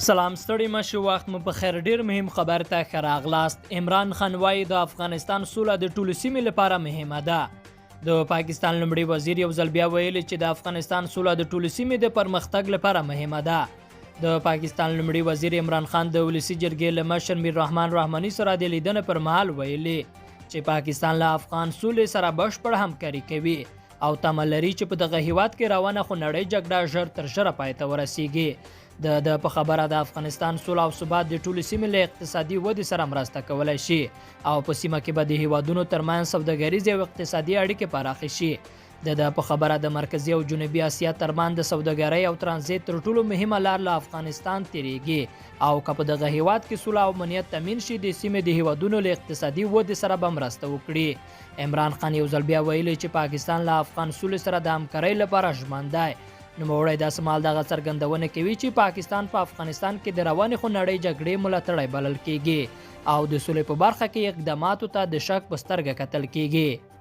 سلام ستړي مشي، وخت مو په خیر. ډیر مهم خبر ته ښه راغلاست. عمران خان وایي د افغانستان سوله د ټولو سیمې لپاره مهمه ده. د پاکستان لومړي وزیر یو ځل بیا ویلي چې د افغانستان سوله د ټولو سیمې د پرمختګ لپاره مهمه ده. د پاکستان لومړي وزیر عمران خان د ولسی جرګې له مشر میر رحمان رحماني سره د لیدنې پر مهال ویلي چې پاکستان له افغان سولې سره بشپړ همکاري کوي او تمه لري چې په دغه هیواد کې روانه خونړۍ جګړه ژر تر ژره پای ته ورسیږي. د ده په خبره، د افغانستان سوله او ثبات د ټولې سیمې له اقتصادي ودې سره مرسته کولای شي او په سیمه کې به د هیوادونو ترمنځ سوداګریزې او اقتصادي اړیکې پراخې شي. د ده په خبره، د مرکزي او جنوبي اسیا ترمنځ د سوداګرۍ او ترانزیت تر ټولو مهمه لار له افغانستان تیریږي او که په دغه هیواد کې سوله او امنیت تامین شي، د سیمې د هیوادونو له اقتصادي ودې سره به مرسته وکړي. عمران خان یو ځل بیا ویلي چې پاکستان له افغان سولې سره د همکارۍ لپاره ژمن دی. نوموړی داسې مهال دغه څرګندونه کوي چې پاکستان په افغانستان کې د روانې خونړۍ جګړې ملاتړی بلل کېږي او د سولې په برخه کې اقداماتو ته د شک په سترګه کتل کېږي.